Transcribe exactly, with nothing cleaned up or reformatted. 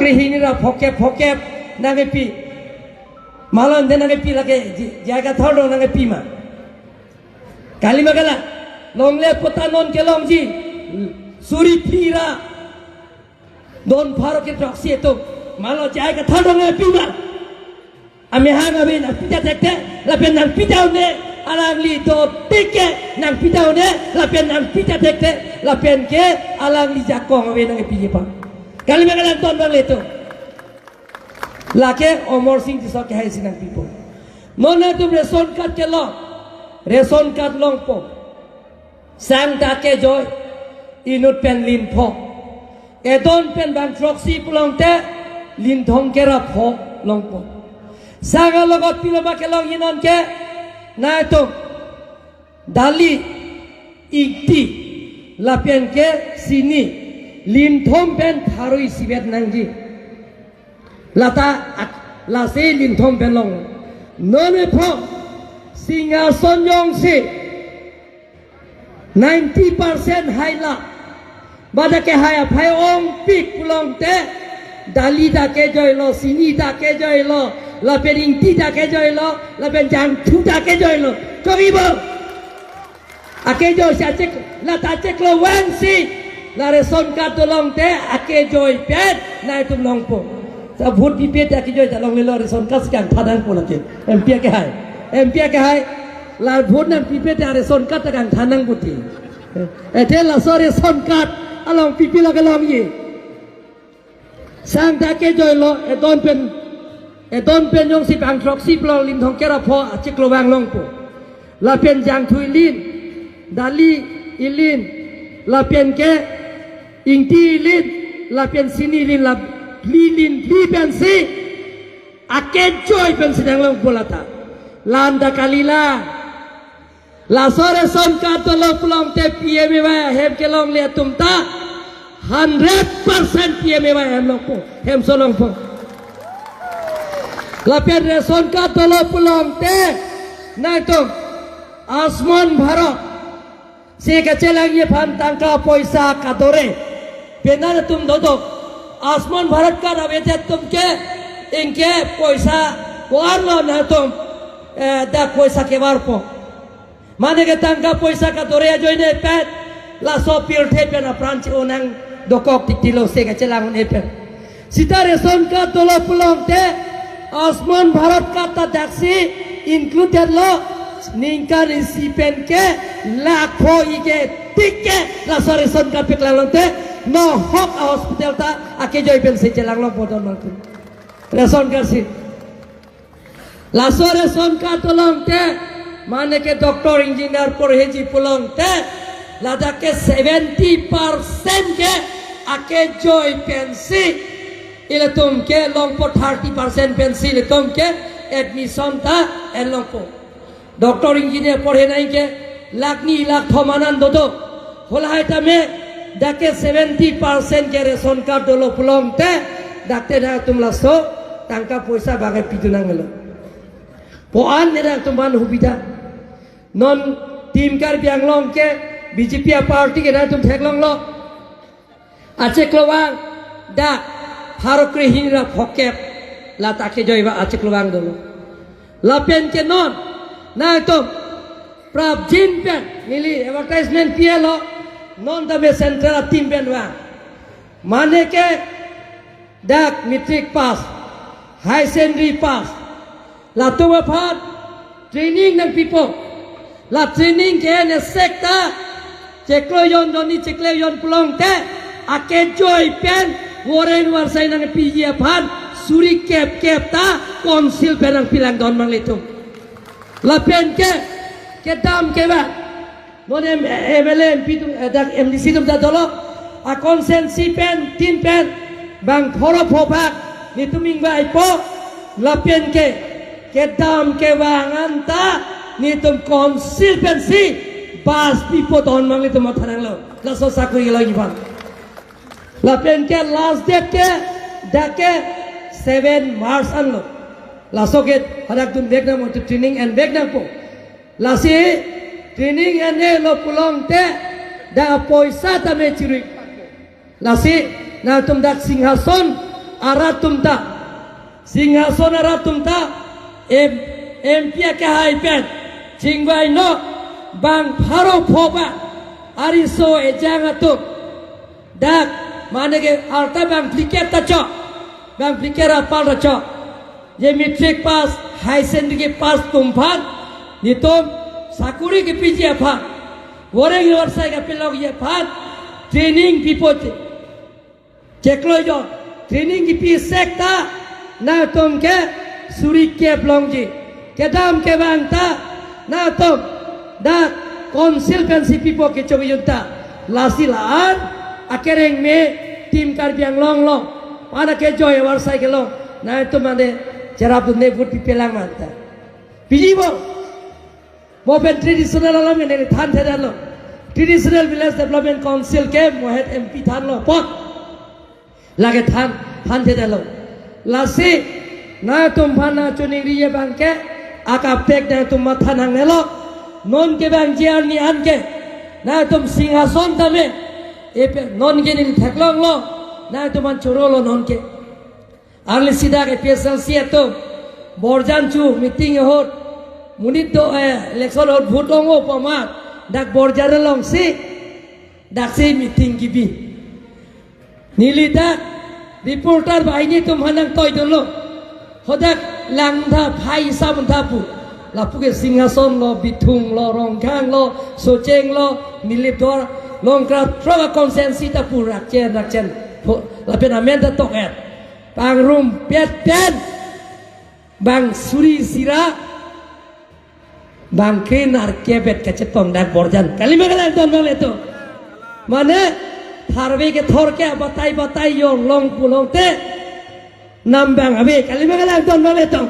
Krehini ra phokep phokep nangkepi. Malon de nangkepi lake J I Kathar dong nangkepi ma. Kalima kala. Longle pota non kelongji. Suri phira. Don pharo ke throksi atum. Malon J I Kathar dong nangkepi ma. Amehang ave nangpita thekthe, lapen nangpita un-e, alangli dotik ke nangpita un-e, lapen nangpita thekthe, lapen ke alangli jakong ave nangkepi pa. Kalima kala don bang leto. Lake Amarsing Tisso kehai si nangpipo. Non atum ration card kelong, ration card longpo. Sang ta kejoi, inut pen lin pho. Edon pen bang throksi pulote, lin thomkep ra pho longpo. Sang alogot pilo ma kelongji non ke, nangtum. Dali, ingti, lapen ke sini, lin thom pen pharo isivet nangji. Lata ak-, lasi lin thom pen long. Non epho, Singhason jongsi ninety percent haila. Ba dak kehai aphai ongpik pulote, dali ta kejoilo, sini ta kejoilo, lapen ingti ta kejoilo, lapen jangthu ta kejoilo. Kogi bo? Akejoi si achek, lata cheklo vangsi, la ration card dolongte, akejoi pen, nangtum longpo. Sa vote pipe te akejoi ta longlelo, ration card si kangthan nangpo lake. M P akehai. M P akehai. La vote nangpipe te ration card ta kangthan nangpo ti. Athe laso ration card along pipi lake longji. Sang ta kejoilo, edon pen, edon pen jongsi bang throksi pulo lin thomkep ra pho achiklo vang longpo. Lapen jangthu ilin, dali ilin, lapen ke ingti ilin, lapen sini ilin, la phli ilin, phli pensi, akejoi pensi nanglongpo lata. La-an ta kalila. Laso ration card dolo pulote P M A Y ahem kelongle atum ta hundred percent P M A Y ahem longpo, hemso longpo. Lapen ration card dolo pulote nangtum Ayushman Bharat si kachelangji aphan tangka poisa kadore. Penang atum dodok. Ayushman Bharat card avedet atum ke, ingke poisa ko-arlo nangtum, eh, dak poisa kevarpo. Mane ke tangka poisa kadore ajoine pen, laso pirthe pen apran che-o nang dokok tiktilo si kachelang un-e pen. Sita ration card dolo pulote, Ayushman Bharat card ta daksi included lo, ningkan isi pen ke lakh pho ike tik ke laso ration card paklang lote, nohok a-hospital ta akejoi pensi chelang longpo don mangkun. Ration card si. Laso ration card pulote, mane ke doctor, engineer porheji pulote, ladak ke seventy percent ke akejoi pensi, ilitum ke longpo, thirty percent pensi ilitum ke admission ta en longpo. Doctor, engineer porhe nai ke lakh ni lakh thom anan dodo. Halahai tame dak ke seventy percent ke ration card dolo pulote, dak te nangtum laso tangka poisa bang ke pidun nangnelo. Po-an ne nangtum aphan hubida. Non Team Karbi Anglong ke B J P a-party ke nangtum theklonglo. Achiklo vang dak pharo krehini ra phokep lata kejoi ba achiklo vang dolo. Lapen ke non nangtum prapjin pen neli advertisement pilo, non tame central a-team pen vang. Mane ke dak matric pass, higher secondary pass, latum aphan training nangpipo. La training ke nesek ta chiklo jon, jonni chiklo jon pulote, akejoi pen warrant warsai nangpiji aphan suri kep kep ta council pen nangpilang don manglitum. Lapen ke kedam kevang, non M-, M L A, M P atum, eh, dak M D C atum ta dolo, a-constituency pen, tin pen, bang phoro pho bak, netum ingvaipo, lapen ke kedam kevang anta netum council pensi bus pipo don manglitum matha nanglo. Laso sakuri kelongji aphan. Lapen ke last date ke dak ke seven March anlo. Laso ke hadak dun vek nangpo, training en vek nangpo. Lasi training en-elo pulote dak poisa tame chirui. Lasi nangtum dak Singhason arat atum ta, Singhason arat atum ta, M, M P akehai pen chingvai non, bang pharo pho ba, ariso ejang atum, dak mane ke arta bang phlikep ta chok, bang phlikep apar ta chok, je matric pass, high secondary pass atum aphan, nelitum sakuri kepiji aphan, voreng varsai kapelongji aphan, training pipo che. Cheklo jo, training kipi sek ta, nangtum ke suri kep longji. Kedam kevang ta, nangtum dak council pensi pipo kechokjun ta. Lasi la-an akereng me Team Karbi Anglong lo, pen akejoi avarsai kelong, nangtum mane cherapdunde vote pipelang ma ta. Piji bo. Mo pen traditional alam ke neli thanthedetlo. Traditional Village Development Council ke mo het M P thanlo apot, lake than, thanthedetlo. Lasi nangtum aphan nangchiningri abang ke, akaprek nangtum matha nangnelo. Non ke bang J R Niyar ke, nangtum Singhason tame, epe non ke neli theklonglo, nangtum aphan chorolo non ke. Arni sida ke A P H L C atum Borjan chu meeting ahut, monit do, eh, election ahut vote ong-o pu amat, dak Borjan alongsi daksi meeting kibi. Neli dak reporter banghini atum aphan nangtoidunlo. Hadak langtha, phai isap tha pu. Lapu ke Singhason lo, Bithung lo, Rongkhang lo, Socheng lo, Nilip Duar, Longkra, throk a-constituency ta pu rakchen, rakchen. Ho, lapen amen ta tok-et. Pangrumpet pen, bang suri sira, bang kre nerkep-et kachetong dak Borjan. Kalima kalangdon nanglitum. Mane, tharve kethor ke batai batai yong long pu longte, nambang ave. Kalima kalangdon nanglitum.